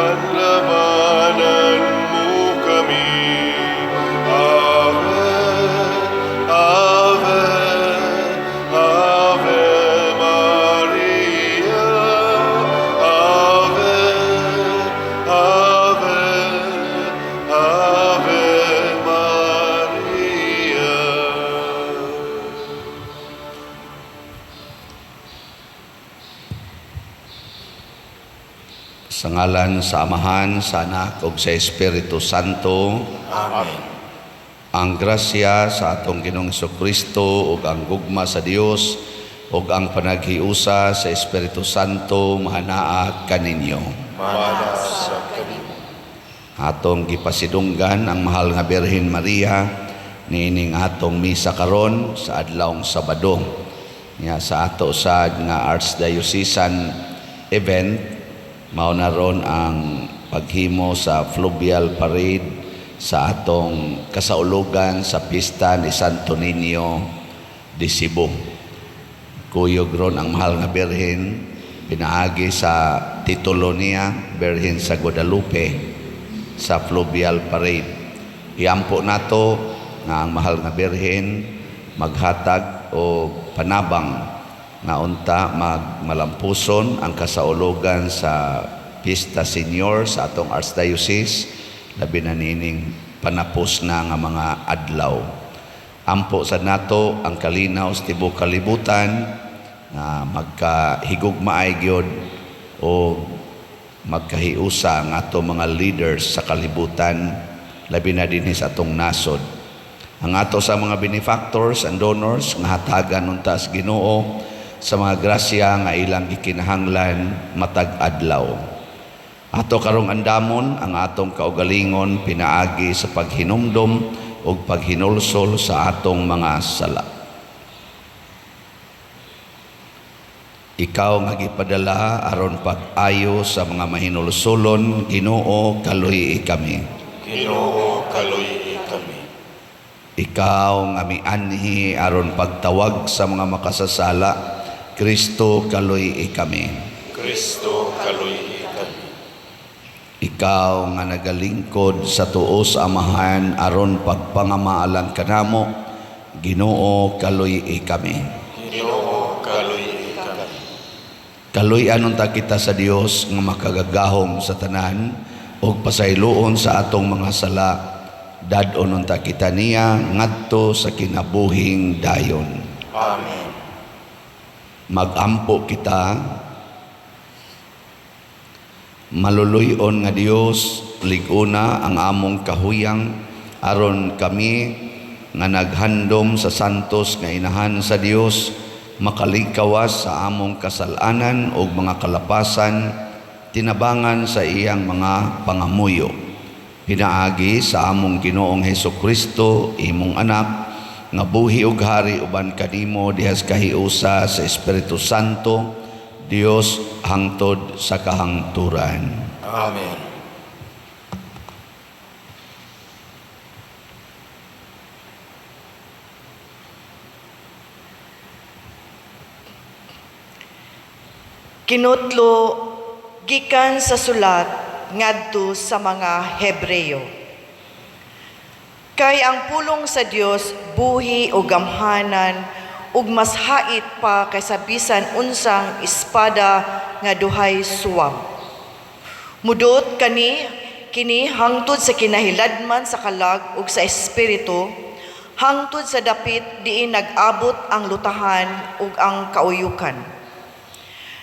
Panlabanan mo kami. Ave, Ave, Ave Maria. Ave, Ave, Ave Maria. Sa ngalan sa Amahan, sa Anak ug sa Espiritu Santo. Amen. Ang grasya sa atong Ginoong Kristo ug ang gugma sa Dios ug ang panaghiusa sa Espiritu Santo mahanaa kaninyo. Mana sa kanimo. Atong gipasidunggan ang mahal nga Birhen Maria niining atong misa karon sa adlawng Sabado. Nya sa ato sad nga Archdiocesan event, mao na ron ang paghimo sa fluvial parade sa atong kasaulugan sa pista ni Santo Niño de Cebu. Kuyog ron ang mahal nga Birhen pinaagi sa titulo niya, Birhen sa Guadalupe, sa fluvial parade. Iampo nato nga ang mahal nga Birhen maghatag o panabang nga unta magmalampuson ang kasaulugan sa Pista Senior sa atong Archdiocese, labi na nining panapos na nga mga adlaw. Ampo sa nato ang kalinaw sa tibuok kalibutan nga magkahigugmaay gyud o magkahiusa ang ato mga leaders sa kalibutan, labi na dinhi sa atong nasod. Ang ato sa mga benefactors and donors nga hatagan unta sa Ginoo sa mga grasya nga ilang gikinahanglan matag adlaw. Ato karong andamon ang atong kaugalingon pinaagi sa paghinumdom ug paghinulsol sa atong mga sala. Ikaw nga gipadala aron pag-ayo sa mga mahinulsolon, Ginoo, kaluhi kami. Ginoo, kaluhi kami. Ikaw nga mianhi aron pagtawag sa mga makasasala, Kristo, kaluhi kami. Kristo, kaluhi kami. Ikaw nga nagalingkod sa tuo sa Amahan aron pagpangamaalang kanamo, Ginoo, kaluhi kami. Ginoo, kaluhi kami. Kaluy-an unta kita sa Dios nga makagagahom sa tanan ug pasayloon sa atong mga sala, dad-on unta kita niya ngadto sa kinabuhing dayon. Amen. Magampo kita. Maluluy-on nga Dios, lig-una ang among kahuyang aron kami nga naghandom sa santos nga inahan sa Dios makalikawas sa among kasalanan ug mga kalapasan tinabangan sa iyang mga pangamuyo. Pinaagi sa among Ginoong Hesukristo, imong anak, nga buhi ug hari uban kanimo diha sa kahiusa sa Espiritu Santo, Dios hangtod sa kahangturan. Amen. Kinutlo gikan sa sulat ngadto sa mga Hebreyo. Kay ang pulong sa Dios buhi o gamhanan ug mas hait pa kaysa bisan unsang espada nga duhay suwam. Mudot kani kini hangtod sa kinahiladman sa kalag ug sa espiritu, hangtod sa dapit diin nag-abot ang lutahan ug ang kauyukan.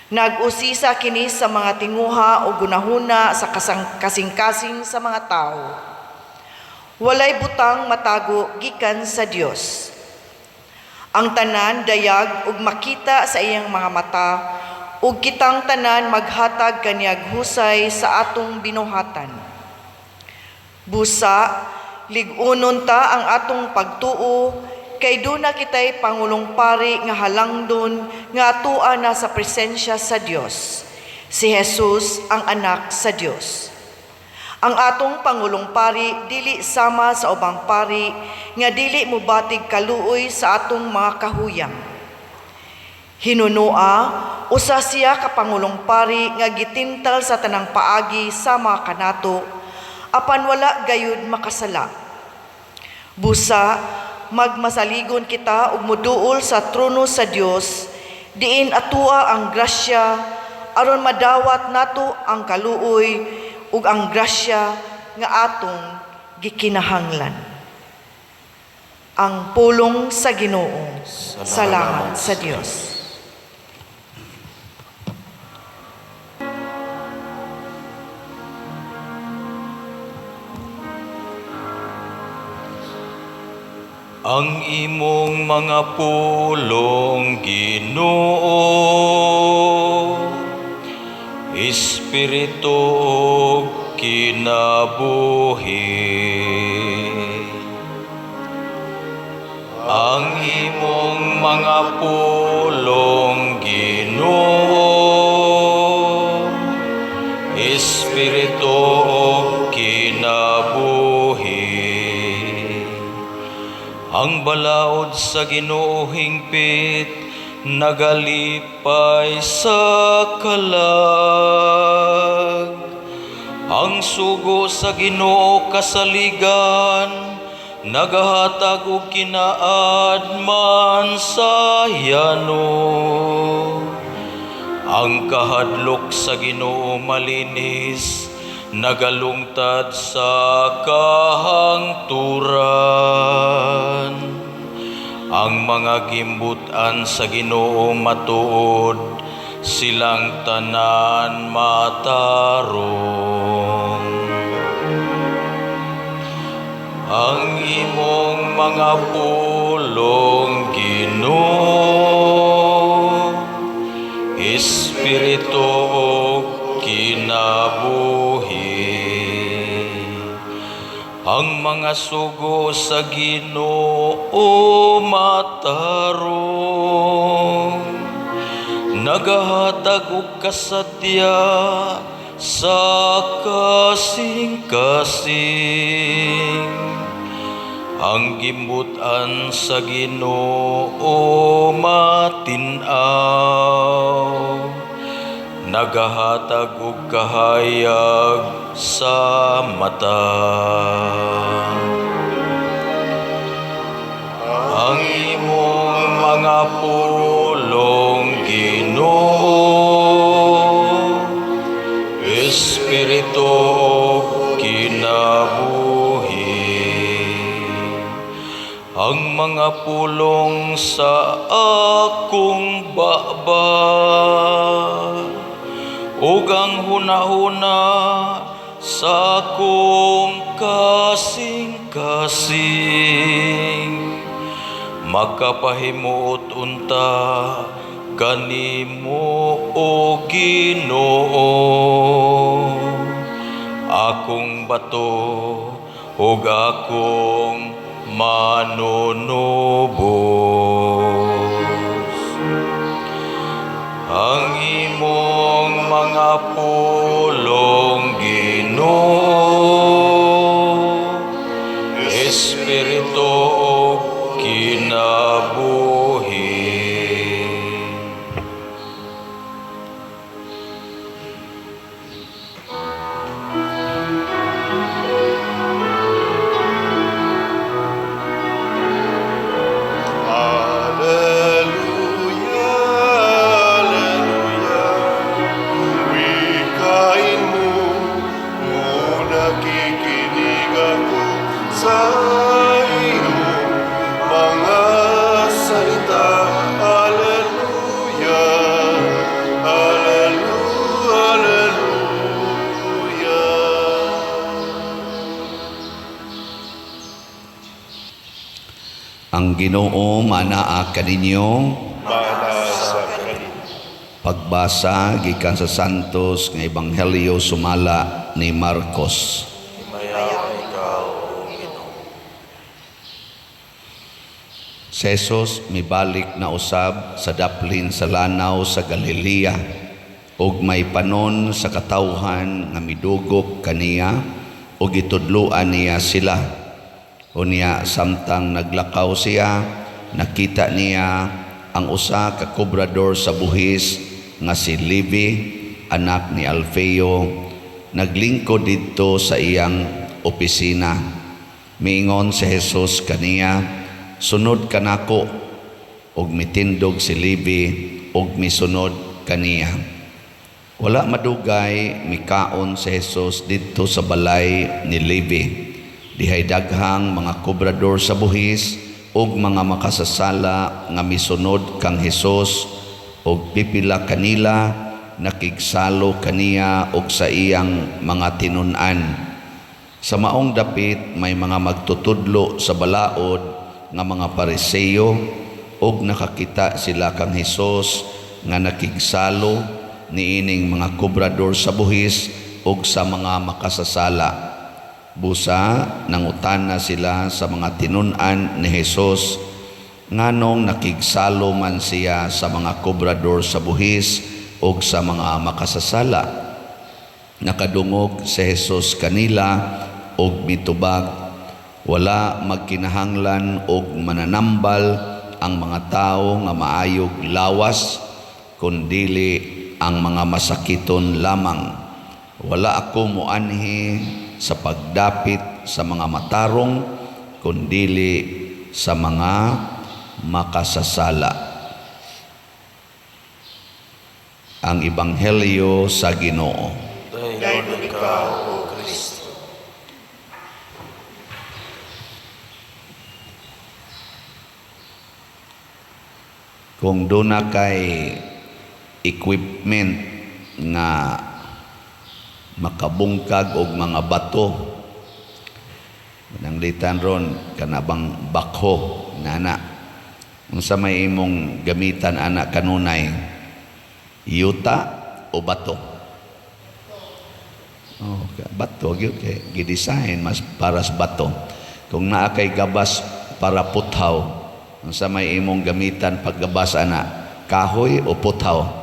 Nag-usisa kini sa mga tinguha o gunahuna sa kasing-kasing sa mga tao. Walay butang matago gikan sa Dios. Ang tanan dayag ug makita sa iyang mga mata, ug kitang tanan maghatag kaniyag husay sa atong binuhatan. Busa, lig-unon ta ang atong pagtuo, kay duna kitay pangulong pari nga halangdon nga atua na sa presensya sa Dios, si Jesus ang anak sa Dios. Ang atong pangulong pari dili sama sa ubang pari nga dili mobatig kaluoy sa atong mga kahuyang. Hinunua, Usa siya ka pangulong pari nga gitintal sa tanang paagi sama kanato, apan wala gayud makasala. Busa, magmasaligon kita ug moduol sa trono sa Dios, diin atoa ang grasya aron madawat nato ang kaluoy ug ang grasya nga atong gikinahanglan. Ang pulong sa Ginoo. Salamat sa Dios. Ang imong mga pulong, Ginoo, espiritu ug kinabuhi. Ang imong mga pulong, Ginoo, espiritu ug kinabuhi. Ang balaod sa Ginoo hingpit, nagalipay sa kalag. Ang sugo sa Ginoo kasaligan, nagahatag og kinaadman sa yano. Ang kahadlok sa Ginoo malinis, nagalungtad sa kahangturan. Ang mga gimbutan sa Ginoo matuod, silang tanan matarong. Ang imong mga pulong, Ginoo, espiritu ug kinabuhi. Ang mga sugo sa Ginoo matarong, nagahatag og kasadya sa kasing-kasing. Ang gimbutan sa Ginoo matin-aw, nagahatag og kahayag sa mata. Ang imong mga pulong, Ginoo, espiritu ug kinabuhi. Ang mga pulong sa akong baba ug ang hunahuna sa akong kasing-kasing makapahimuot unta kanimo, o Ginoo, akong bato ug akong manunubos. Ang imong mga pulong, Ginoo, espiritu ug kinabuhi. Alleluia, Alleluia. Wikain mo, nakikinig ako sa iyong mga salita. Alleluia, Alleluia, Alleluia. Ang Ginoo manaa kaninyo. Mana sa kaninyo. Pagbasa gikan sa Santos nga Ebanghelyo sumala ni Marcos. Himayaon ikaw, O Ginoo. Si Jesus mibalik na usab sa daplin sa lanaw sa Galilea ug may panon sa katawhan nga midugok kaniya ug gitudloan niya sila. Unya samtang naglakaw siya, nakita niya ang usa ka kobrador sa buhis nga si Levi, anak ni Alfeo, naglingkod didto sa iyang opisina. Miingon si Jesus kaniya, "Sunod kanako." Ug mitindog si Levi ug misunod kaniya. Wala madugay, mikaon si Jesus didto sa balay ni Levi. Dihay daghang mga kobrador sa buhis ug mga makasasala nga misunod kang Hesus, ug pipila kanila nakigsalo kaniya ug sa iyang mga tinun-an. Sa maong dapit may mga magtutudlo sa balaod nga mga Pariseo, ug nakakita sila kang Hesus nga nakigsalo niining mga kobrador sa buhis ug sa mga makasasala. Busa nangutana sila sa mga tinun-an ni Hesus, nganong nakigsalo man siya sa mga kobrador sa buhis ug sa mga makasasala. Nakadungog si Jesus kanila og mitubag, "Wala magkinahanglan og mananambal ang mga tawo nga maayog lawas, kundili ang mga masakiton lamang. Wala ako muanhi sa pagdapit sa mga matarong, kundili sa mga makasasala." Ang Ebanghelyo sa Ginoo. Dayon ikaw, O Kristo. Kung duna kay equipment nga makabungkag og mga bato, mananglitan ron kanabang bakho nana, unsa may imong gamitan ana kanunay, yuta o bato? Oh, bato gyud kay gidesign mas para sa bato. Kung naa kay gabas para puthaw, unsa may imong gamitan paggabas ana, kahoy o puthaw?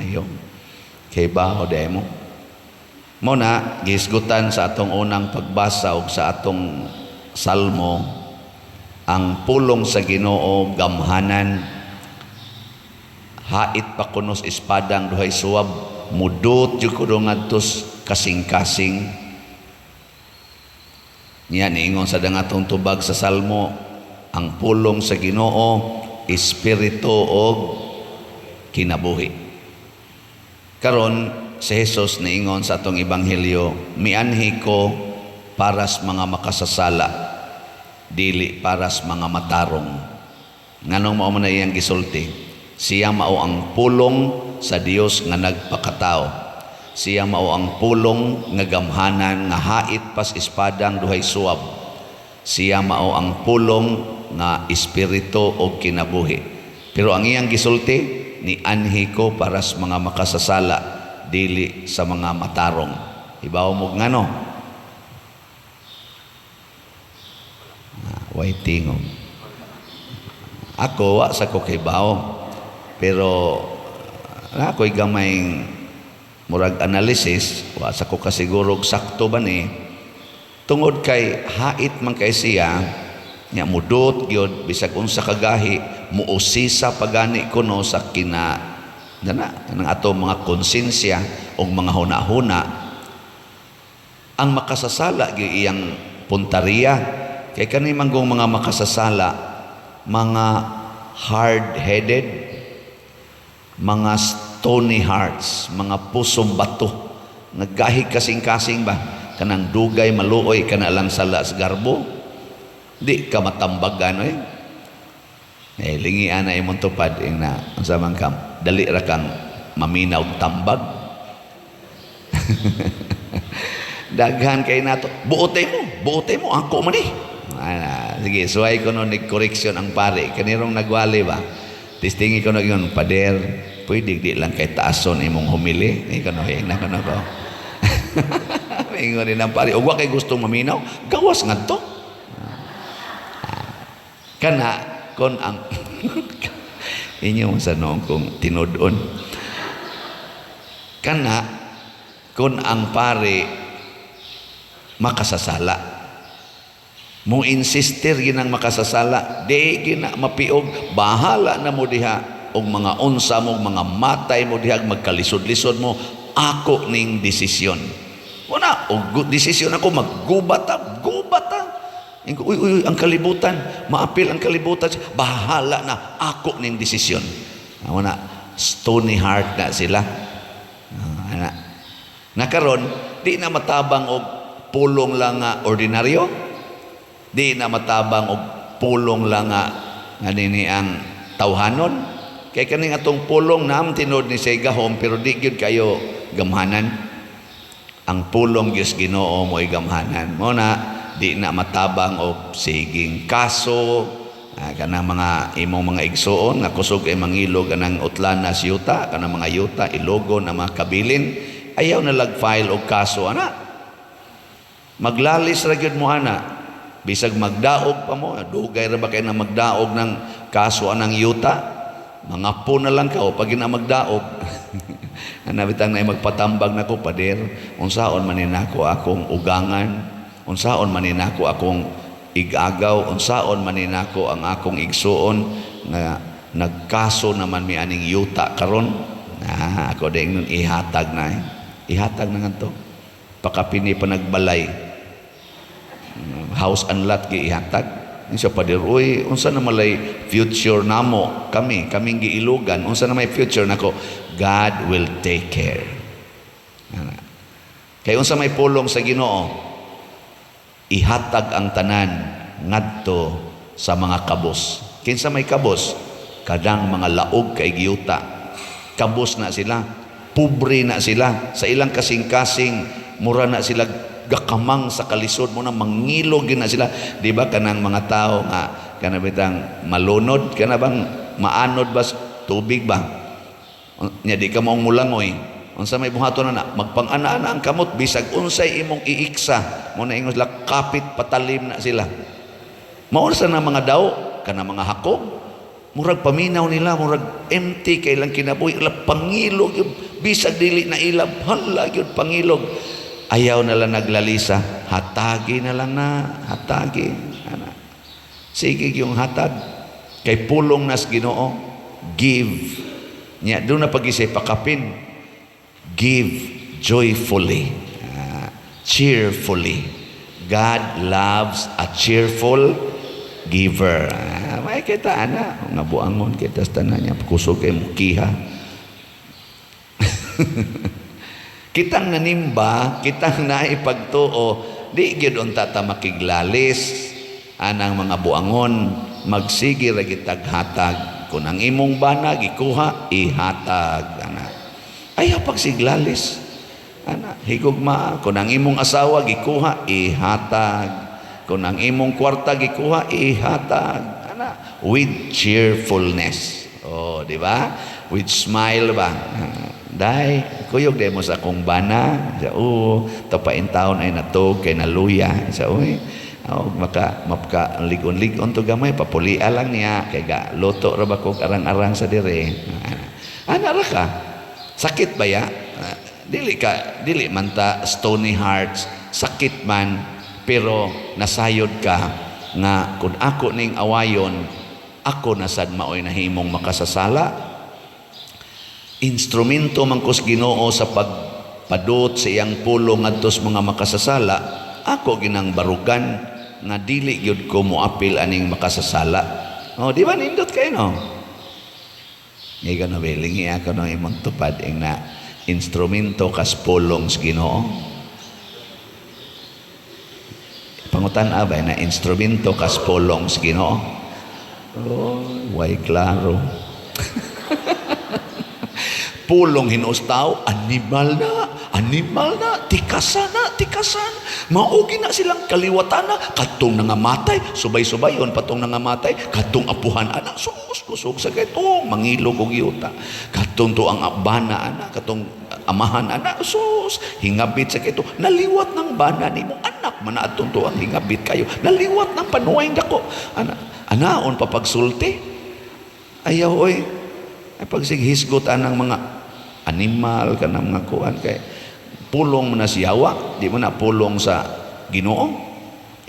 Ayo. Kay baho day mo. Mo na gihisgutan sa atong unang pagbasa og sa atong salmo, ang pulong sa Ginoo gamhanan, hait pa kunos espadang duhay suwab, mudot jud kuno ngadtos kasing-kasing. Niya niingon sa dangatong tubag sa salmo, ang pulong sa Ginoo espiritu og kinabuhi. Karon si Jesus niingon sa atong ebanghelyo, mianhi ko para sa mga makasasala, dili para sa mga matarong. Nganong mao man na iyang gisulti? Siya mao ang pulong sa Dios nga nagpakatao. Siya mao ang pulong nga gamhanan nga hait pas espadang duhay suwab. Siya mao ang pulong nga espiritu og kinabuhi. Pero ang iyang gisulti, ni anhi ko para sa mga makasasala, dili sa mga matarong. Ibaw mo ngano? Way tingog. Ako wa sa ko kay bao. Pero ako'y gamay murag analysis, wa sa ko kasiguro og sakto ba ni, tungod kay hait man kay siya, nya mudot gyud bisag unsa kagahi, muusisa pagani kuno sa kina dana kanang ato mga konsensya og mga hunahuna. Ang makasasala gyud iyang punteriya, kay kani manggong mga makasasala, mga hard-headed, mga stony hearts, mga pusong bato, naggahi kasing-kasing ba, kanang dugay maluoy kana lang sala sa garbo, di ka matambagan oy. Lingian na imong tupad ing na unsa man kam, dali ra kang maminaw tambag. Daghan kay nato, buote mo, ako man ni. Sige, suway ko no nag-correction ang pare, kanirong nagwali ba? Tistingi ko na yun, pader, pwede di lang kay taason imong humili. Ikaw no, na ko no ko. Ingon rin ang pare, ug wa kay gustong maminaw, gawas ngadto. Kana kon ang inyo sa noong kong tinud-on. Kana kon ang pare makasasala, mo insister ginang makasasala, di gina mapiog, bahala na mo diha. Og mga unsa mo, mga matay mo diha, magkalisod-lisod mo, ako ning desisyon. Wala, og desisyon ako, maggubat ta, gubat ta. Ingon ko, "Uy, uy, uy, ang kalibutan, maapil ang kalibutan. Bahala na, ako ning desisyon." Wala, stony heart na sila. Ana. Nakaron, di na matabang og pulong lang nga ordinaryo. Di na matabang og pulong lang nga nga nini ang tawhanon. Kay kaning atong pulong naam tinuod ni say gahom, pero di gyud kayo gamhanan. Ang pulong Dios Ginoo mo'y gamhanan. Mo na di na matabang og siging kaso, kanang mga imong mga igsuon nga kusog ay mangilog anang utlana sa yuta, kanang mga yuta ilogon ang mga kabilin, ayaw na lag file og kaso ana. Maglalis ra gyud mo ana. Bisag magdaog pa mo, dugay ra ba kay na magdaog ng kaso anang yuta? Mga po na lang ka o pag gina magdaog. Ana bitang na magpatambag nako, "Pader, unsaon man ni nako akong ugangan, unsaon man ni nako akong igagaw, unsaon man ni nako ang akong igsuon nga nagkaso naman mi aning yuta karon?" Na ako ding nun, ihatag na eh. Ihatag na ngadto. Pakapini pa nagbalay. House and lot gi ihatag. Siya, "Pader, uy, unsa na malay future namo kami, kaming giilugan, unsa na may future nako?" God will take care. Ana. Kay unsa may pulong sa Ginoo? Ihatag ang tanan ngadto sa mga kabos. Kinsa may kabos? Kadang mga laog kay giyuta. Kabos na sila, pobre na sila sa ilang kasing-kasing, mura na sila gakamang sa kalisod mo na mangilog gyud na sila. Di ba kanang mga tao nga kana bitang malunod, kana bang maanod ba sa tubig ba? Nya di ka maong mulangoy. Unsa may buhaton na? Magpang-ana-ana ang kamot bisag unsay imong iiksa mo na, ingon sila, kapit patalim na sila. Mao sa na mga daw kana mga hakog, murag paminaw nila, murag empty kay lang kinabuhi, ila pangilog yun. Bisag dili na ilab, hala gyud pangilog. Ayaw na lang naglalisa, hatagi na lang na, hatagi ana. Sige yung hatag kay pulong nas Ginoo, give nya doon na pag-isay pakapin, give joyfully, cheerfully. God loves a cheerful giver. May kita ana nga buangon kita sa tanan niya, kusog kay mukiha. Kitang nanimba, kitang naipagtuo, di gyud unta ta makiglalis anang mga buangon, magsige ra gitag hatag. Kung ang imong bana gikuha, ihatag ana. Ayaw pagsiglalis. Ana, higugma, kung ang imong asawa gikuha, ihatag. Kung ang imong kwarta gikuha, ihatag. Ana, with cheerfulness. Oh, di ba? With smile ba? "Day, kuyog day mo sa akong bana." Sa, "Oo, tapain taon ay natog kay naluya." Sa, "Uy, oh, maka mapka ligon-ligon to gamay, papulia lang niya kay ga luto ra ba kog arang-arang sa dire." Ana ra ka. Sakit ba ya? Dili ka, dili man ta stony hearts, sakit man, pero nasayod ka nga kung ako ning awayon, ako na sad maoy nahimong makasasala. Instrumento man kus Ginoo sa pagpadot sa iyang pulong ngadto sa mga makasasala, ako ginang barugan nga dili gyud ko moapil aning makasasala. Oh, di ba nindot kayo, no? Nga no, lingi ako no imong tupad ing na instrumento kas pulong sa Ginoo. Pangutan abay na instrumento kas pulong sa Ginoo. Oh, way klaro. Pulong hinuos tao, animal na, animal na, tikasan na, tikasan. Maugi na silang kaliwatan na, katong nangamatay, subay-subayon patong nangamatay, katong apuhan ana, sus, kusog sa katong mangilog og yuta. Katong to ang bana ana, katong amahan ana, sus, hingabit sa kito, naliwat ng bana nimo, anak man atong to ang hingabit kayo, naliwat ng panuay dako. Ana, anaon pa pagsulti? Ayaw oy. Ay pagsighisgot anang mga animal kanang mga kuan kay pulong mo na siyawa, di mo na pulong sa Ginoo.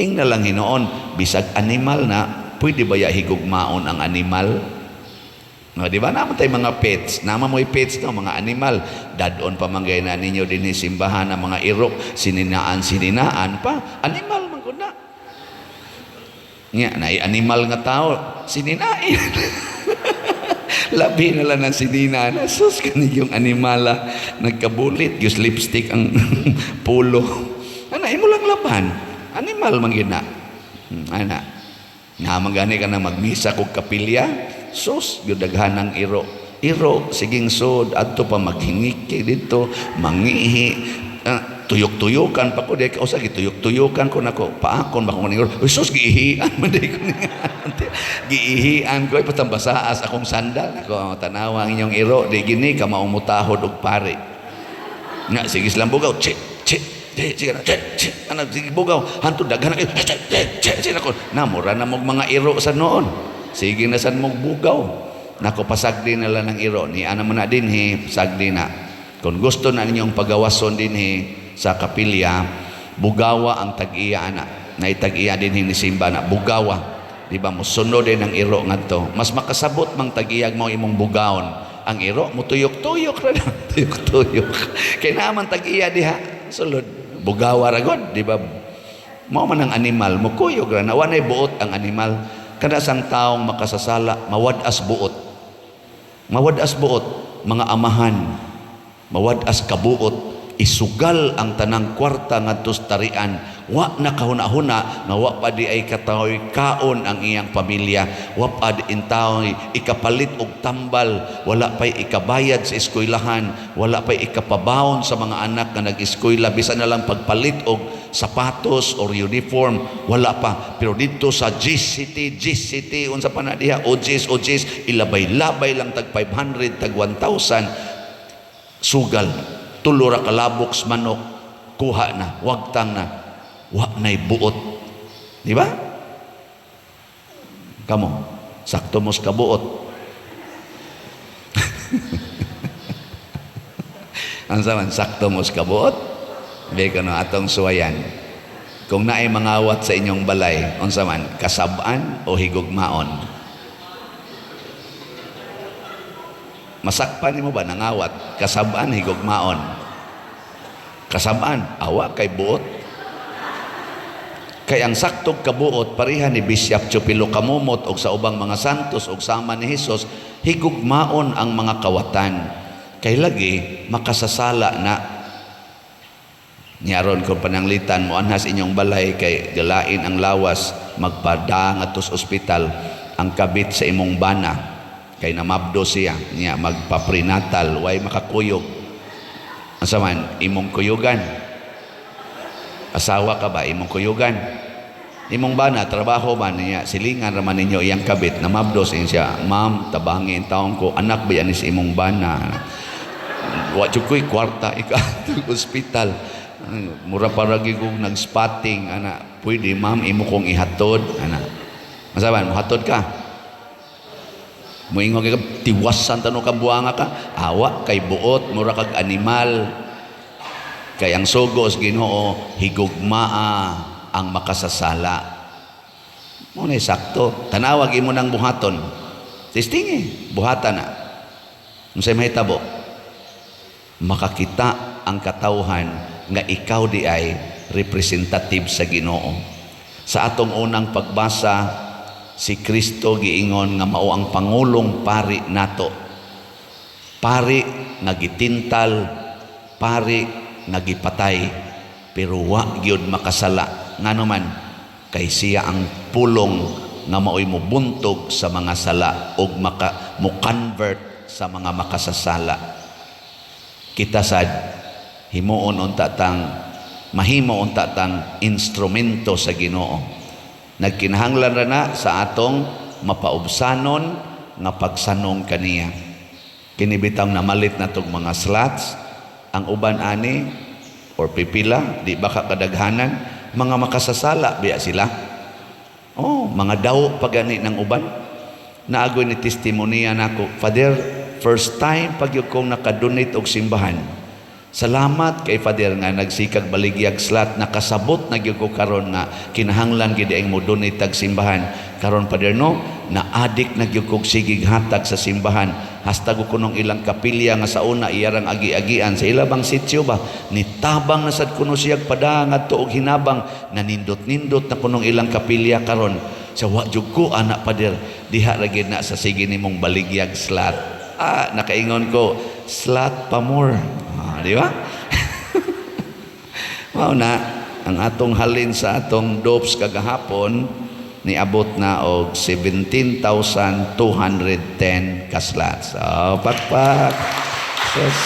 Ing na lang hinoon, bisag animal na, pwede ba ya higugmaon ang animal? No, di ba naman tayo mga pets? Nama mo'y pets, no, mga animal. Dadon pa man gay na ninyo din simbahan ang mga iro, sininaan sininaan pa. Animal man gud na. Nya, naay animal nga tao, sininain. Labi na lang ng sinina. Sus, kanig yung animala. Nagkabulit, yung lipstick ang pulo. Ana, imo lang laban. Animal man gyud na. Ana. Nga man gani ka na magmisa kog kapilya. Sus, gyud daghan ang iro. Iro, siging sod, adto pa maghingiki dito, mangihi. Ah, tuyok-tuyukan pa ko, di ka usa gituyok-tuyukan ko nako, paakon ba ko ning. Uy, sus, giihian man di ko ni. Giihian ko ay patambasaas akong sandal. Nako, tanawa ang inyong iro, di gini ka maumutahod og pare. Nga sige silang bugaw, che che che, sige na, che che, ana sige bugaw, hantod daghan na kayo, che che che, sige nako, namura na mog mga iro sa noon. Sige na sad mog bugaw. Nako, pasagdi na lang ng iro. Ni ana man na dinhi, pasagdi na. Kung gusto na ninyong pagawason dinhi sa kapilya, bugawa ang tag-iya ana. Na tag-iya dinhi ni simba na bugawa. Di ba mosunod din ang iro ngadto. Mas makasabot mang tag-iyag mo imong bugawon. Ang iro mo tuyok-tuyok ra na, tuyok-tuyok. Kay naman tag-iya diha sulod. Bugawa ra gud, di ba? Mao man ang animal, mukuyog ra na, wa nay buot ang animal. Kada sang taong makasasala, mawad-as buot. Mawad-as buot, mga amahan. Mawad-as kabuot, isugal ang tanang kwarta ngadto sa tarian. Wa na kahuna-huna nga wa pa di ay kataoy kaon ang iyang pamilya, wa pa di intaoy ikapalit og tambal, wala pay ikabayad sa eskwelahan, wala pay ikapabaon sa mga anak nga nag-eskwela, bisan na lang pagpalit og sapatos or uniform, wala pa. Pero dito sa GCT, GCT, unsa pa na diha, OGs, OGs, ilabay-labay lang tag 500, tag 1,000, sugal, tulo ra kalabok sa manok, kuha na, wagtang na, wa na'y buot. Di ba? Kamo, sakto mos kabuot. Ang saman, sakto mos kabuot? Di ka no, atong suwayan. Kung naay mangawat sa inyong balay, unsa man, kasab-an o higugmaon? Masakpan nimo ba nangawat? Kasab-an, higugmaon? Kasab-an, awa kay buot. Kay ang saktog kabuot pareha ni Bishop Chupilo Kamumot og sa ubang mga santos og sama ni Hesus, higugmaon ang mga kawatan. Kay lagi makasasala na. Niaron kung pananglitan mo anhas inyong balay kay galain ang lawas, magpada ngadto sa ospital ang kabit sa imong bana kay namabdo siya niya magpaprenatal, way makakuyog. Asa man imong kuyugan? Asawa ka ba imong kuyugan? Imong bana trabaho man niya, silingan ra man ninyo iyang kabit, namabdo siya, ma'am, tabangi taon ko, anak ba yan sa imong bana? Wa jud ko'y kwarta ika ospital. Mura pa ra gyud kog nag-spotting ana, pwede ma'am imo kong ihatod ana. Masaban mohatod ka? Moingon ka tiwasan tano ka buanga ka, awa kay buot, mura kag animal. Kay ang sugo sa Ginoo higugmaa ang makasasala. Mo na sakto. Tanawag imo nang buhaton. Testingi, buhatan na. Unsay mahitabo? Makakita ang katawhan nga ikaw di ay representative sa Ginoo. Sa atong unang pagbasa, si Kristo giingon nga mao ang pangulong pari nato. Pari nga gitintal, pari nga gipatay, pero wa gyud makasala. Ngano man, kay siya ang pulong nga maoy mobuntog sa mga sala ug maka mo-convert sa mga makasasala. Kita sad himuon unta tang mahimo unta tang instrumento sa Ginoo. Nagkinahanglan ra na sa atong mapaubsanon nga pagsanong kaniya. Kini bitang namalit na tong mga slots, ang uban ani or pipila, di ba ka kadaghanan, mga makasasala biya sila. Oh, mga daw pagani ng uban. Naagoy ni testimonya nako, Father, first time pag yun kong nakadonate og simbahan. Salamat kay Father nga nagsikag baligyag slot, nakasabot na gyud ko karon nga kinahanglan gid ang mo donate tag simbahan karon, Father, no. Na-addict na gyud kog sigig hatag sa simbahan, hastag ko kunong ilang kapilya nga sa una iyarang agi-agian sa ilabang sitio ba, nitabang na sad kuno siyag pada ngadto og hinabang, nanindot-nindot na kunong ilang kapilya karon. Sa wa jud ko ana, Father, diha ra gyud na sa sige nimong baligyag slot. Ah, nakaingon ko, slot pa more. Ah, di ba? Mao na ang atong halin sa atong dopes kagahapon, niabot na og 17,210 ka slots. Oh, pakpak. Sus.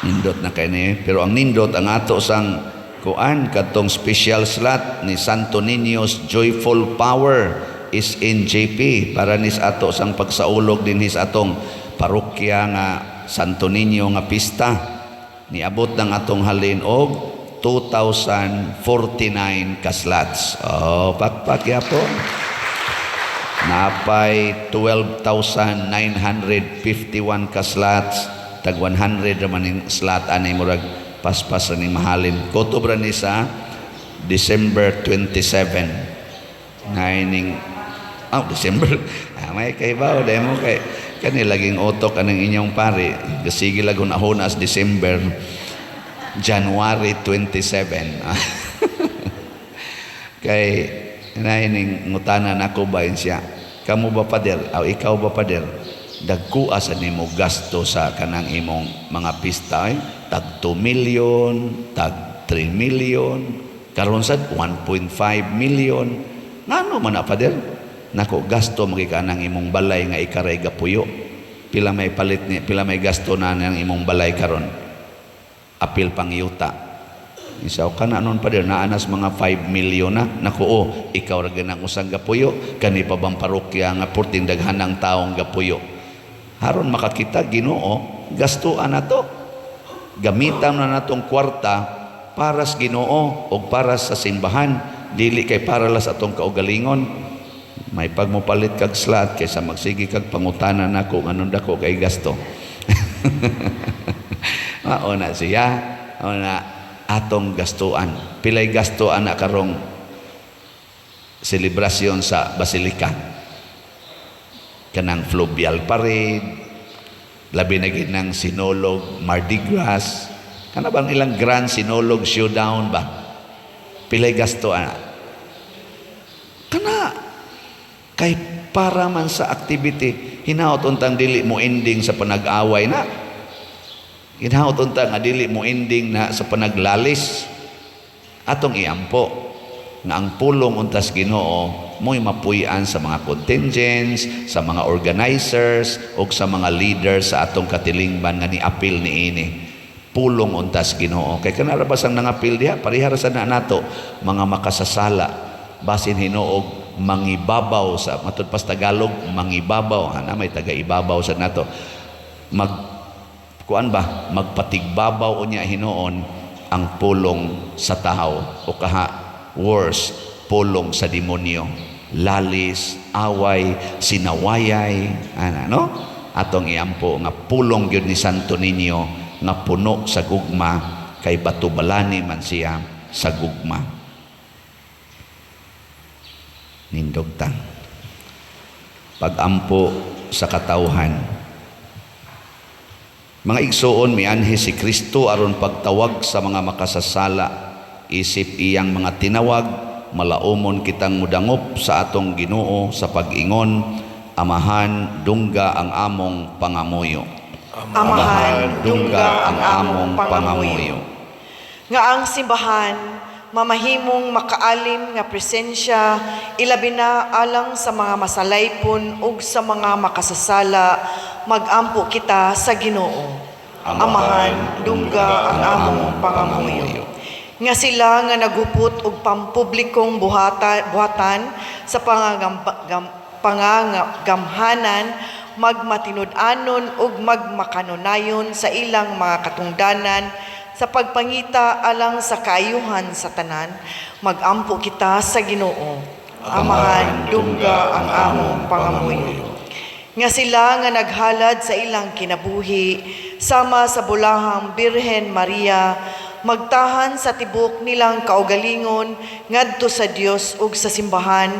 Nindot na kay ni. Pero ang nindot ang ato sang kuan kadtong special slot ni Santo Niño's Joyful Power is in JP para nis ato sang pagsaulog dinhi sa atong parokya nga Santo Niño nga pista, niabot ng atong halin og 2,049 ka slots. Oh, pakpak yapon. Napay 12,951 ka slots, tag 100 raman ning slot ani, murag paspas ra ni mahalin. Kutob ra ni sa December 27. Ngaining oh, December. Ah, may kaibaw demo kay kani laging utok anang inyong pare. Gasige lang hunahuna as December, January 27. Kay naining ngutana nako ba siya. Kamo ba, Pader? Aw, ikaw ba, Pader? Dagkua sa nimo gasto sa kanang imong mga pista ay tag 2 million, tag 3 million, karon sad 1.5 million. Ngano man na, Pader? Nako, gasto magikanang imong balay nga ikaray gapuyo. Pila may palit ni, pila may gasto na ng imong balay karon? Apil pang yuta. Isaw ka na nun pa din, naanas mga 5 million na. Naku, oh, ikaw ra ganang usang gapuyo, kani pa bang parokya nga purting daghan ang taong gapuyo. Haron makakita Ginoo, gastuan na to. Gamitan na natong kwarta para sa Ginoo o para sa simbahan, dili kay para lang sa atong kaugalingon. May pagmupalit kag slot kaysa magsige kag pangutana nako anong dako kay gasto. Mao na siya. Mao na atong gastuan. Pilay gasto ana karong selebrasyon sa Basilika? Kanang fluvial parade, labi na gid ng Sinulog, Mardi Gras. Kana bang ilang Grand Sinulog Showdown ba? Pilay gasto ana? Kana kay para man sa activity, hinaot untang dili mo ending sa panag-away na. Hinaot unta nga dili mo ending na sa panaglalis. Atong iampo nga ang pulong untas Ginoo mo'y mapuy-an sa mga contingents, sa mga organizers ug sa mga leaders sa atong katilingban nga niapil niini. Pulong untas Ginoo. Kay kanara ba sang nangapil diha, pareha ra sa na nato mga makasasala, basin hinuog mangibabaw sa matud pas Tagalog, mangibabaw ana, may taga-ibabaw sa nato, mag kuan ba, magpatigbabaw unya hinuon ang pulong sa tao o kaha worse, pulong sa demonyo, lalis, away, sinawayay ana, no? Atong iampo nga pulong gyud ni Santo Niño nga puno sa gugma, kay batubalani man siya sa gugma. Nindog ta. Pagampo sa katawhan. Mga igsoon, mianhi si Kristo aron pagtawag sa mga makasasala. Isip iyang mga tinawag, malaumon kitang mudangop sa atong Ginoo sa pag-ingon, Amahan, dungga ang among pangamuyo. Amahan, dungga ang among pangamuyo. Nga ang simbahan mamahimong makaalim nga presensya, ilabi na alang sa mga masalaypon ug sa mga makasasala, magampo kita sa Ginoo. Amahan, dungga ang among pangamuyo. Nga sila nga naghupot og pampublikong buhatan sa pangangamhanan magmatinud-anon ug magmakanunayon sa ilang mga katungdanan sa pagpangita alang sa kaayuhan sa tanan, magampo kita sa Ginoo. Amahan, dungga ang among pangamuyo. Nga sila nga naghalad sa ilang kinabuhi sama sa bulahang Birhen Maria magtahan sa tibok nilang kaugalingon ngadto sa Dios ug sa simbahan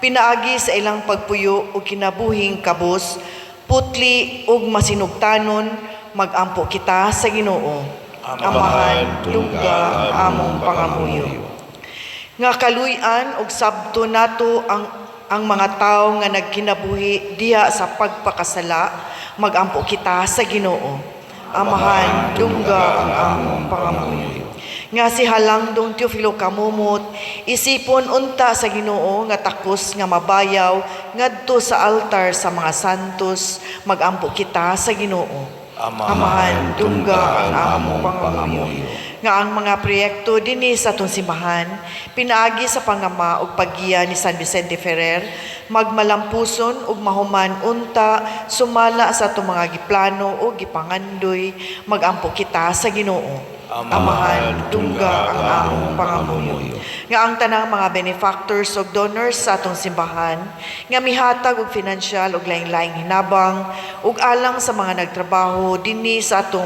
pinaagi sa ilang pagpuyo ug kinabuhing kabus, putli ug masinugtanon, magampo kita sa Ginoo. Amahan, dungga ang among pangamuyo. Nga kaluy-an ug sabto nato ang mga tawo nga nagkinabuhi diha sa pagpakasala, magampo kita sa Ginoo. Amahan, dungga ang among pangamuyo. Nga si Halangdong Teofilo Camomot isipon unta sa Ginoo nga takos nga mabayaw ngadto sa altar sa mga santos, magampo kita sa Ginoo. Amahan, dungga ang among pangamuyo. Nga ang mga proyekto dinhi sa atong simbahan pinaagi sa pangama ug paggiya ni San Vicente Ferrer magmalampuson ug mahuman unta sumala sa atong mga giplano ug gipangandoy, magampo kita sa Ginoo. Amahan, dungga ang among pangamuyo. Nga ang tanang mga benefactors ug donors sa atong simbahan nga mihatag og financial ug laing-laing hinabang ug alang sa mga nagtrabaho dinhi sa atong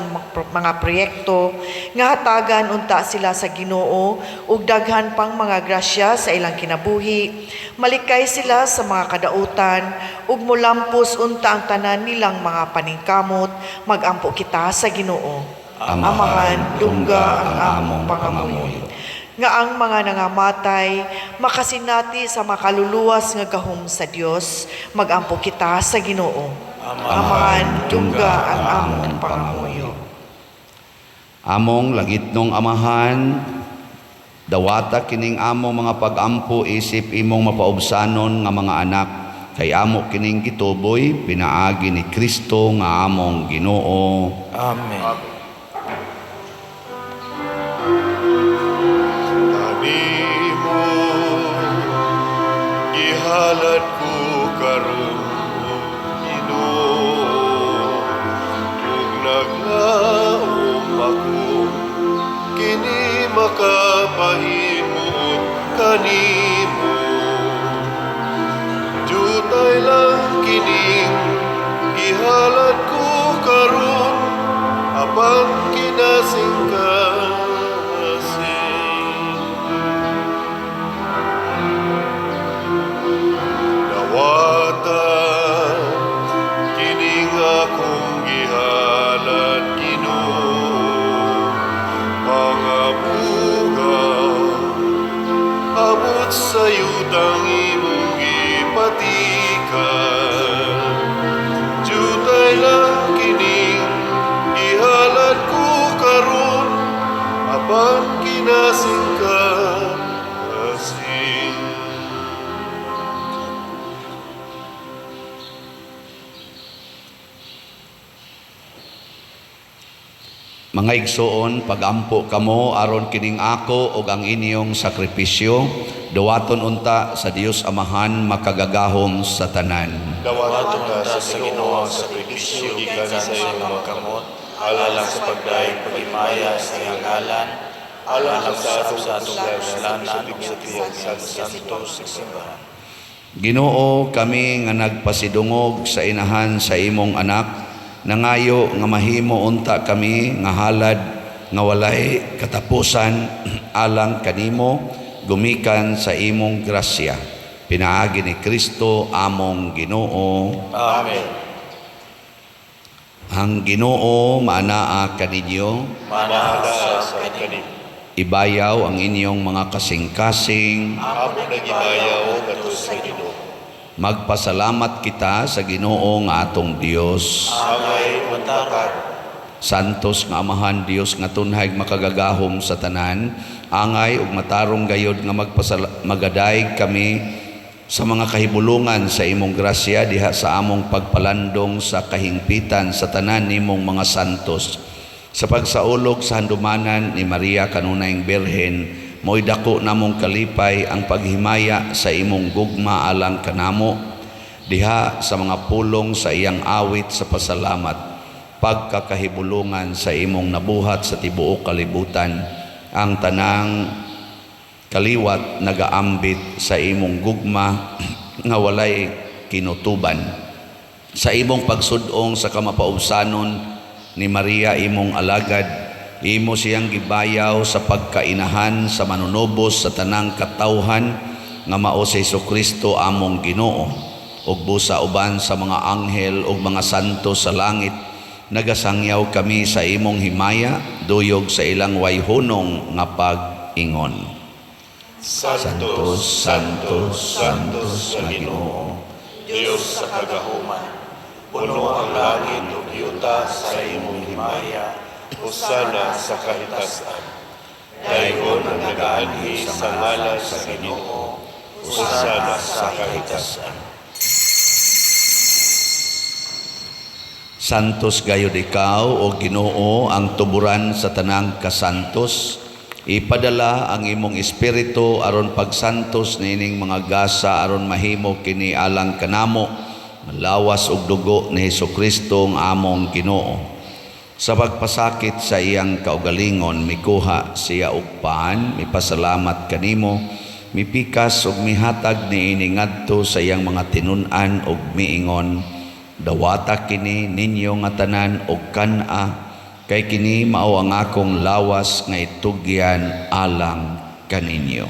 mga proyekto, nga hatagan unta sila sa Ginoo ug daghan pang mga grasya sa ilang kinabuhi, malikay sila sa mga kadautan ug mulampos unta ang tanan nilang mga paningkamot, magampo kita sa Ginoo. Amahan, dungga ang among pangamuyo. Nga ang mga nangamatay makasinati sa makaluluwas nga gahom sa Dios, magampo kita sa Ginoo. Amahan, dungga ang among pangamuyo. Among langitnong Amahan, dawata kining among mga pagampo isip imong mapaubsanon nga mga anak, kay amo kining gituboy pinaagi ni Kristo nga among Ginoo. Amen. Kanimo gihalad ko karon, Ginoo, ug naglaom ako kini makapahimuot kanimo. Jutay lang kining gihalad ko karon, apan kinasingkasing. Dawata kining akong gihalad, Ginoo, pangabuga abot sa yutang imong gipatikan. Jutay lang kining gihalad ko karon, apan kinasingkasing. Mga igsoon, pagampo kamo aron kining ako ug ang inyong sakripisyo duwaton unta sa Dios Amahan makagagahom sa tanan. Dawaton Dawaton ta ta sa Ginoo ang sakripisyo gikan sa imong mga kamot, alang sa pagdayeg paghimaya sa iyang ngalan, alang sa atong kapuslanan ug sa tibuok niyang santos nga simbahan. Ginoo, kami nga nagpasidungog sa inahan sa imong anak, nangayo nga mahimo unta kami nga halad nga walay katapusan alang kanimo gumikan sa imong grasya. Pinaagi ni Kristo among Ginoo. Amen. Ang Ginoo maanaa kaninyo. Maanaa Maanaa sa sa kanimo. Ibayaw ang inyong mga kasing-kasing. Amo nagibayaw ngadto sa Ginoo. Magpasalamat kita sa Ginoo nga atong Dios. Angay ug matarong. Santos nga Amahan, Dios nga tunhay makagagahom sa tanan, angay ug matarong gayod nga magadayeg kami sa mga kahibulungan sa imong grasya diha sa among pagpalandong sa kahingpitan sa tanan nimong mga santos. Sa pagsaulog sa handumanan ni Maria kanunayng Birhen, mo'y dako namong kalipay ang paghimaya sa imong gugma alang kanamo diha sa mga pulong sa iyang awit sa pasalamat, pagkakahibulungan sa imong nabuhat sa tibuok kalibutan, ang tanang kaliwat nagaambit sa imong gugma nga walay kinutuban. Sa imong pagsudong sa kamapaubsanon ni Maria imong alagad, imo siyang gibayaw sa pagkainahan sa manunubos sa tanang katawhan nga mao si Kristo among Ginoo. Ug busa uban sa mga anghel ug mga santo sa langit, nagasangyaw kami sa imong himaya duyog sa ilang wayhunong nga pag-ingon. Santo, Santo, Santo sa Ginoo, Dios sa kagahuman, puno ang langit ug yuta sa imong himaya. Hosana sa kahitasan. Daygon ang nagaanhi sa ngalan sa Ginoo, Hosana sa kahitasan. Santos gayud ikaw, o Ginoo, ang tuburan sa tanang kasantos. Ipadala ang imong espiritu aron pagsantos niining mga gasa aron mahimo kini alang kanamo, lawas ug dugo ni Hesukristo ang among Ginoo. Sa pagpasakit sa iyang kaugalingon, mikuha siya og pan, mipasalamat kanimo, mipikas ug mihatag niini ngadto sa iyang mga tinun-an ug miingon: "Dawata kini ninyo nga tanan og kan-a, kay kini mao ang akong lawas nga itugyan alang kaninyo."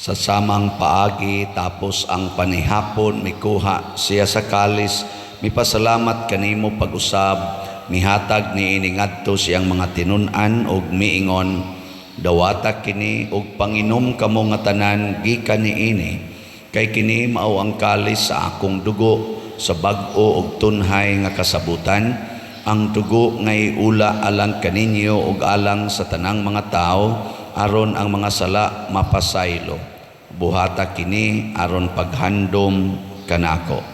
Sa samang paagi, tapos ang panihapon, mikuha siya sa kalis, mipasalamat kanimo pag-usab, mihatag niini ngadto siyang mga tinun-an ug miingon: "Dawata kini ug panginom kamo nga tanan gikan niini, kay kini mao ang kalis sa akong dugo sa bag-o ug tunhay nga kasabutan, ang dugo nga iula alang kaninyo ug alang sa tanang mga tawo aron ang mga sala mapasaylo. Buhata kini aron paghandom kanako."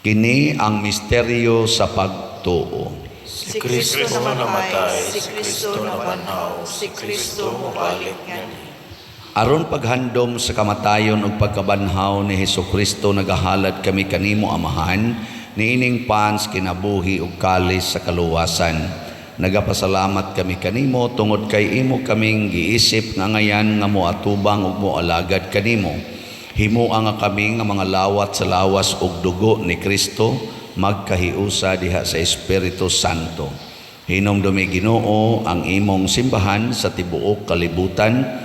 Kini ang misteryo sa pagtuo. Si Kristo namatay, si Kristo nabanhaw, si Kristo mobalik nganhi. Aron paghandom sa kamatayon ug pagkabanhaw ni Hesukristo, nagahalad kami kanimo, Amahan, niining pans kinabuhi ug kalis sa kaluwasan. Nagapasalamat kami kanimo tungod kay imo kaming giisip nga ngayan nga moatubang ug moalagad kanimo. Himoa nga kami nga mga lawat sa lawas ug dugo ni Kristo magkahiusa diha sa Espiritu Santo. Hinumdumi, Ginoo, ang imong simbahan sa tibuok kalibutan.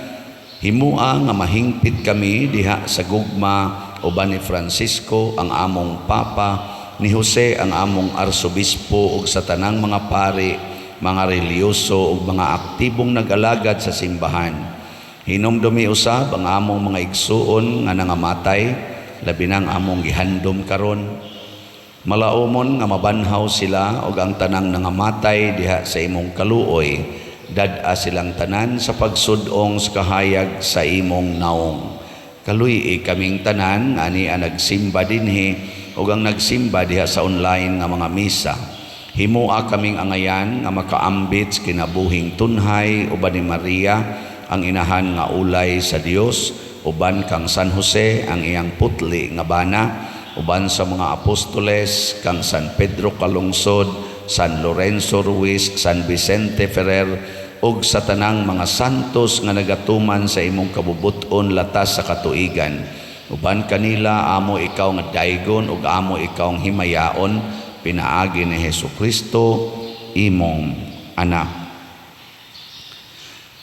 Himoa nga mahingpit kami diha sa gugma uban ni Francisco ang among Papa, ni Jose ang among Arsobispo ug sa tanang mga pari, mga relihiyoso ug mga aktibong nag-alagad sa simbahan. Hinumdumi usab ang among mga igsuon nga nangamatay, labi nang among gihandom karon. Malaumon nga mabanhaw sila ug ang tanang nangamatay diha sa imong kaluoy, dad-a silang tanan sa pagsud-ong sa kahayag sa imong naong. Kaluy-i kaming tanan ani ang nagsimba dinhi ug ang nagsimba diha sa online nga mga misa. Himoa kaming angayan nga makaambit sa kinabuhing tunhay uban ni Maria ang inahan nga ulay sa Dios, uban kang San Jose ang iyang putli nga bana, uban sa mga apostoles kang San Pedro Calungsod, San Lorenzo Ruiz, San Vicente Ferrer ug sa tanang mga santos nga nagatuman sa imong kabubut-on latas sa katuigan. Uban kanila amo ikaw nga daygon ug amo ikaw ang himayaon pinaagi ni Hesukristo imong anak.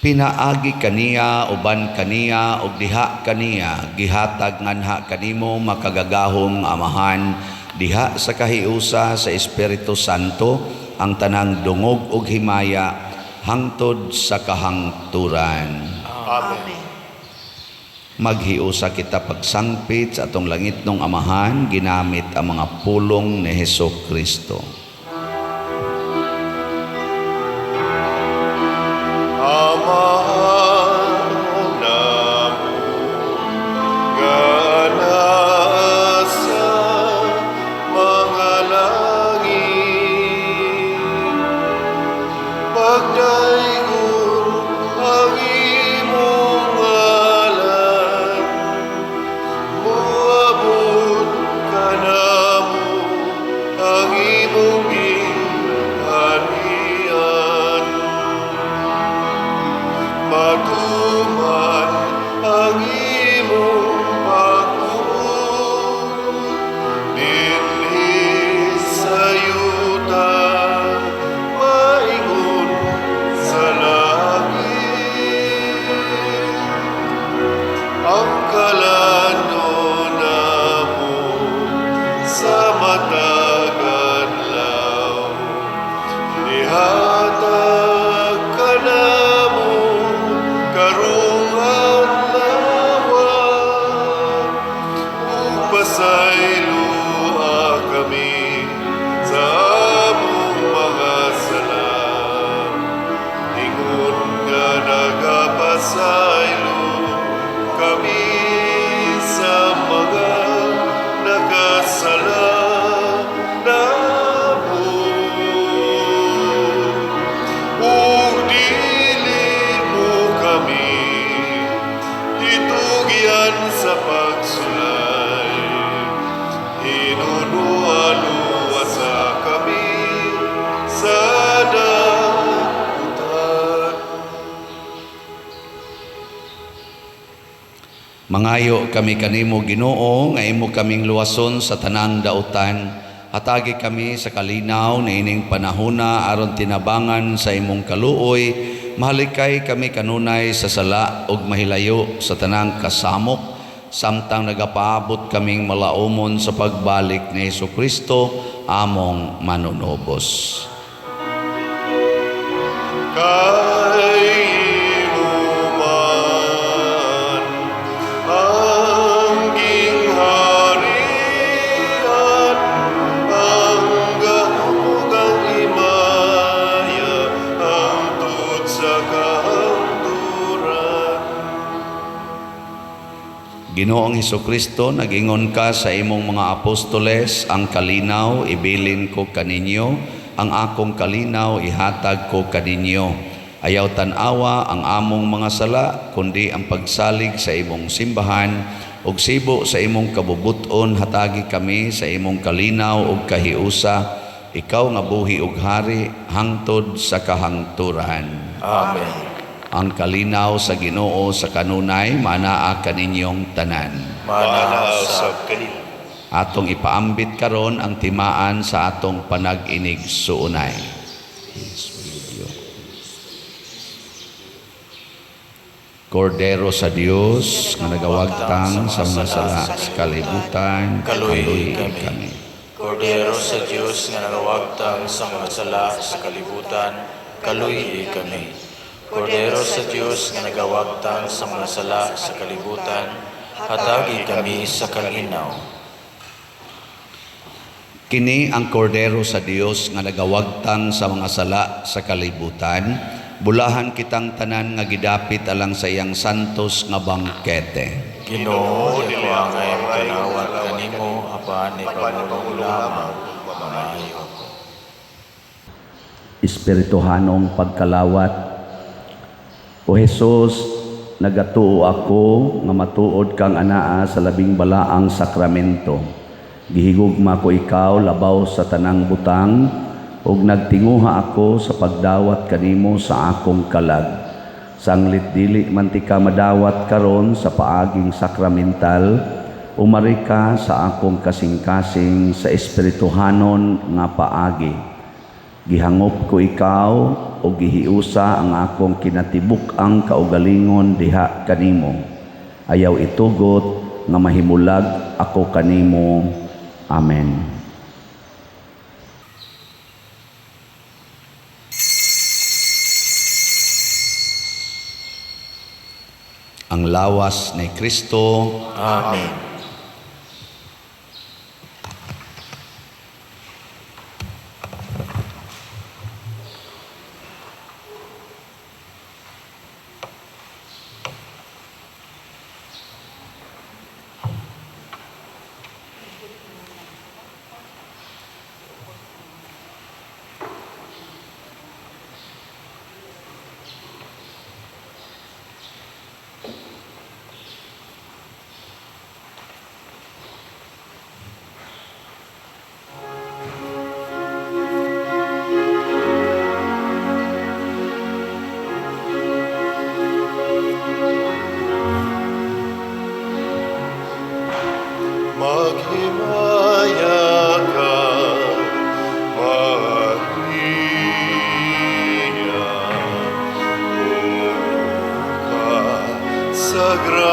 Pinaagi kaniya, uban kaniya ug diha kaniya, gihatag nganha kanimo makagagahom nga Amahan diha sa kahiusa sa Espiritu Santo ang tanang dungog ug himaya hangtod sa kahangturan. Amen. Maghiusa kita pagsangpit sa atong langitnong Amahan ginamit ang mga pulong ni Hesukristo. Amahan namo nga nasa mga. Matuman ang imong pagbuot dinhi sa yuta maingon sa langit. Ang kalan-on namo sa matag adlaw, ihatag kanamo karong adlaw, ug pasayloa kami sa among mga sala, ingon nga nagapasaylo kami sa mga nakasala namo, ug dili mo kami itugyan sa pagsulay, hinunoa luwasa kami sa dautan. Mangayo kami kanimo, Ginoo, nga imo kaming luwason sa tanang dautan. Hatagi kami sa kalinaw niining panahona aron tinabangan sa imong kaluoy, mahalikay kami kanunay sa sala ug mahilayo sa tanang kasamok, samtang nagapaabot kaming malaumon sa pagbalik ni Hesukristo among manunubos. Kay imo man ang gingharian, ang gahom ug ang himaya, hangtod sa kahangturan. Ginoong Hesukristo, nag-ingon ka sa imong mga apostoles, ang kalinaw ibilin ko kaninyo, ang akong kalinaw ihatag ko kaninyo. Ayaw tan-awa ang among mga sala, kundi ang pagsalig sa imong simbahan, ug sibo sa imong kabubut-on, hatagi kami sa imong kalinaw ug kahiusa, ikaw nga buhi ug hari hangtod sa kahangturan. Amen. Ang kalinaw sa Ginoo sa kanunay manaa kaninyong tanan. Manaa Manaa usab usab kanimo. Atong ipaambit karon ang timaan sa atong panag-inig suunay. Kordero sa Dios nga nagawagtang sa mga sala sa kalibutan, kaluoy kaluoy kami. kami. Kordero sa Dios nga nagawagtang sa mga sala sa kalibutan, kaluoy kami. Kordero sa Dios nga nagawagtang sa mga sala sa kalibutan, hatagi kami sa kalinaw. Kini ang kordero sa Dios nga nagawagtang sa mga sala sa kalibutan. Bulahan kitang tanan nga gidapit alang sa iyang santos nga bangkete. Ginoo, di ko angay makanawat kanimo, apan ipamulong lamang, mamaayo ako. Espirituhanong pagkalawat. O Jesus, nagatuo ako nga matuod kang anaa sa labing balaang sakramento. Gihigugma ko ikaw labaw sa tanang butang, ug nagtinguha ako sa pagdawat kanimo sa akong kalag. Sanglit dili man ti ka madawat karon sa paaging sakramental, umari ka sa akong kasing-kasing sa espirituhanon nga paagi. Gihangop ko ikaw o gihiusa ang akong kinatibuk-ang kaugalingon diha kanimo. Ayaw itugot nga mahimulag ako kanimo. Amen. Ang lawas ni Kristo. Amen. sa grasya.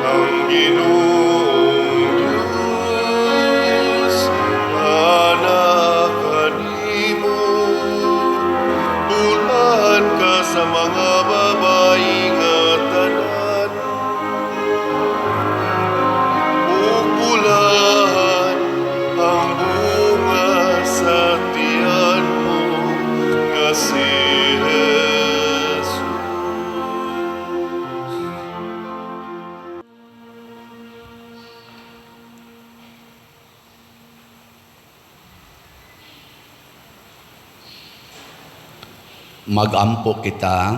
Ang Ginoong Diyos anaa kanimo. Bulahan ka sa mga babayi nga tanan, ug bulahan ang bunga sa tiyan mo nga si Jesus. Magampo kita.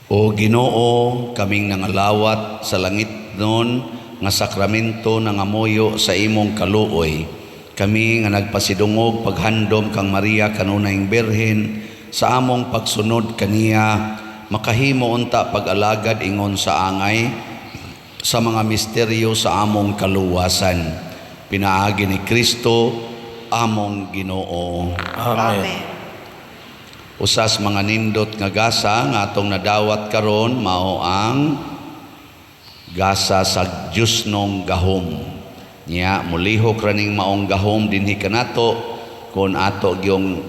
O Ginoo, kaming nangalawat sa langit nun nga sakramento nangamuyo sa imong kaluoy. Kami nga nagpasidungog paghandom kang Maria kanunayng Birhen sa among pagsunod kaniya, makahimo unta pag-alagad ingon sa angay sa mga misteryo sa among kaluwasan. Pinaagi ni Kristo among Ginoo. Amen. Usas mga nindot nga gasa nga atong nadawat karon mao ang gasa sa Diyosnong gahom. Nya mulihok ra ning maong gahom dinhi kanato kon ato gyung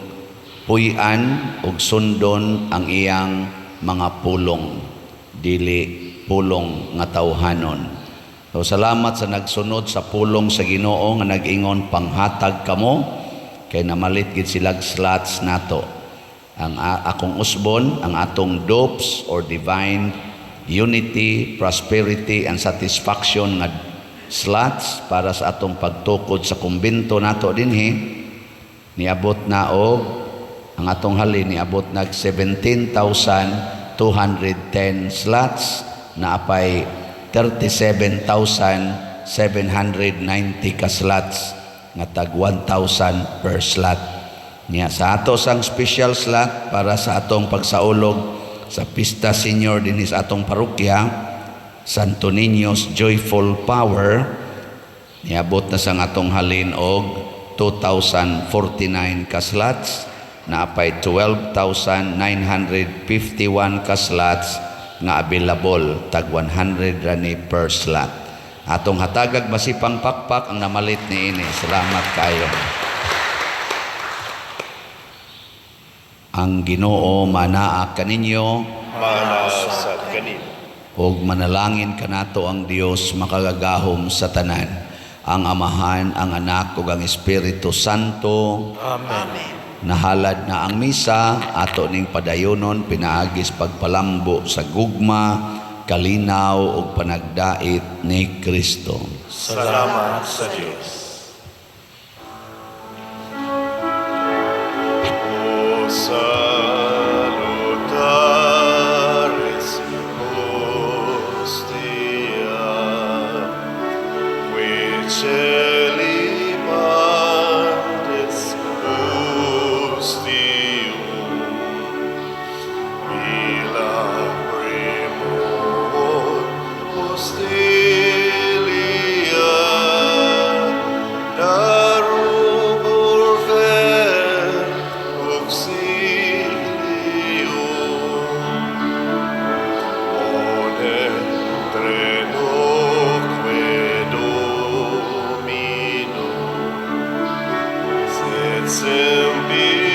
puy-an ug sundon ang iyang mga pulong, dili pulong nga tawhanon. So, salamat sa nagsunod sa pulong sa Ginoo nga nag-ingon panghatag kamo kay namalit gid silag slots nato. Ang akong usbon, ang atong dopes or divine unity, prosperity and satisfaction nga slots para sa atong pagtukod sa kumbento nato dinhi, niabot na og ang atong halin niabot nag 17,210 slots na apay 37,790 ka slots nga tag 1,000 per slot. Niya sa ato sang special slot para sa atong pagsaulog sa Pista Senior dinhi sa atong parokya, Santo Niño's Joyful Power, niabot na sang atong halin og 2,049 ka slots na apay 12,951 ka slots nga available, tag 100 rani per slot. Atong hatagag masipang pakpak ang namalit niini. Salamat kayo. Ang Ginoo manaa kaninyo, Manaa sad kanimo. Ug manalangin kanato ang Dios makagagahom sa tanan, ang Amahan, ang Anak ug ang Espiritu Santo. Amen. Amen. Nahalad na ang misa, ato ning padayonon pinaagis pagpalambo sa gugma, kalinaw ug panagdait ni Kristo. Salamat sa Dios. O salutaris hostia, qui celi pandes ustium, mila primum hostilia, darubur fer auxilium, One trenoque Domino, sed sempiterna.